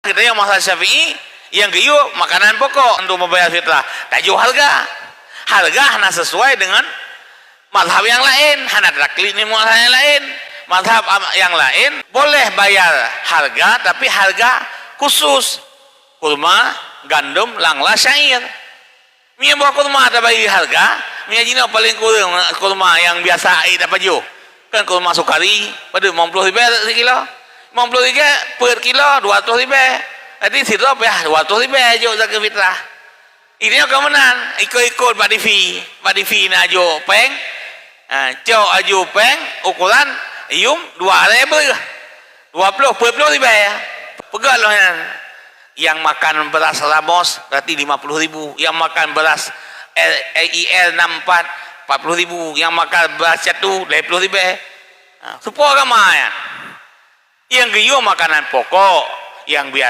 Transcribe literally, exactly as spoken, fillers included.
Kita yang mazhab Syafi'i, yang geuyue makanan pokok untuk membayar fitrah. Tajoh harga. Harga hana sesuai dengan mazhab yang lain, hana taklid ni mazhab yang lain. Mazhab am-, yang lain boleh bayar harga, tapi harga khusus. Kurma, gandum, langla, syair. Meunyoe buah kurma tabagi harga, meunyoe jinoe paling kureueng kurma nyang biasa ai tapajoh. Kan kurma sukari, padub limong ploh ribèe sikilo. Limong ploh ribèe per kilo, dua ratus ribèe. Jadi sidroe payah dua ratus ribèe jok zakat fitrah. Ini ka meunan, ikot-ikot bak divi. Bak divi na jok péng. Ha, cok aju péng, ukuran yum dua ribèe. Dua ploh, peuet ploh ribèe. Peugah lôn nyan. Yang makan beras Ramos berarti lima puluh ribu. Yang makan beras L-, L I L enam empat, empat puluh ribu. Yang makan beras Catu, lima puluh ribèe. Ha, seupôt agama nyan. Yang geuyue makanan pokok, yang biasa